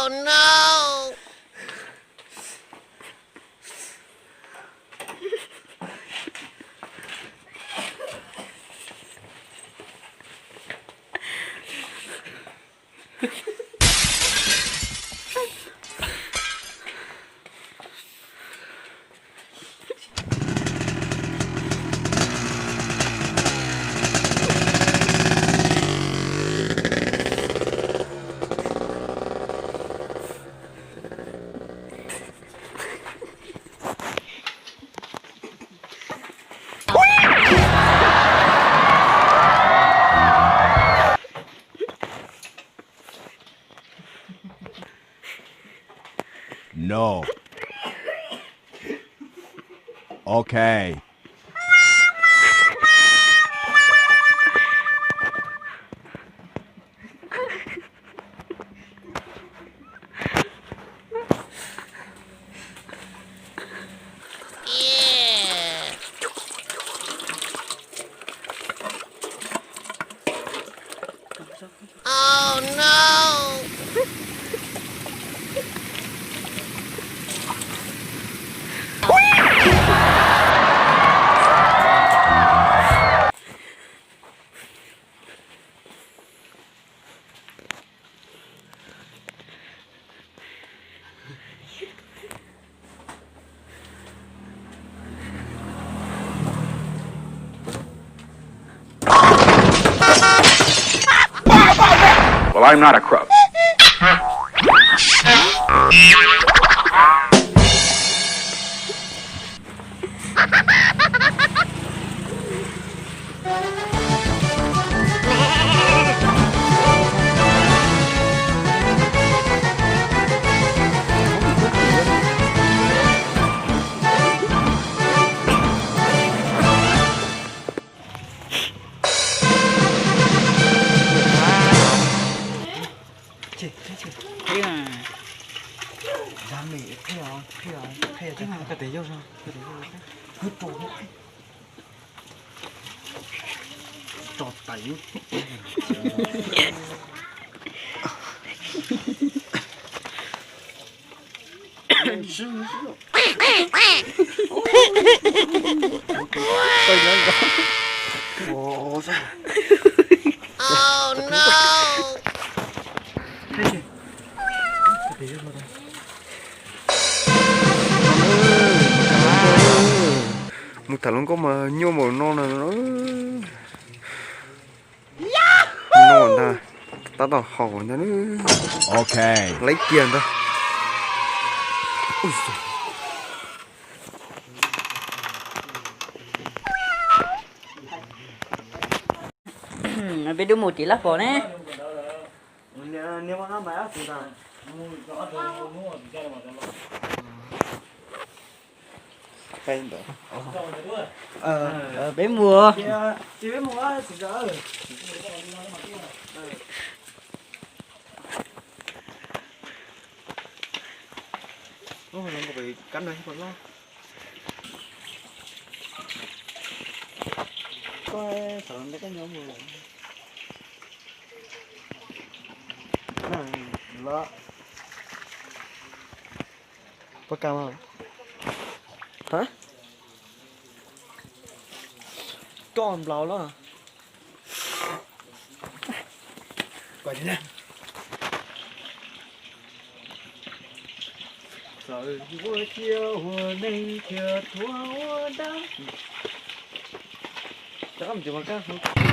Oh no! No. Okay. Oh no! Well, I'm not a crook. Oh no! Mus tham hluas nkauj mas nyuaj npaum no na. No ntag, tab tom haus ntag. Ok, laib kiag ntag. Peb twb mus tim lab pom ne. Peb mus. Puas kam? Hab, roj nplaum lawm. Txawm ua cia ua neeg thiaj tuag ua dab. Rov qab mus tsev mas kab hu.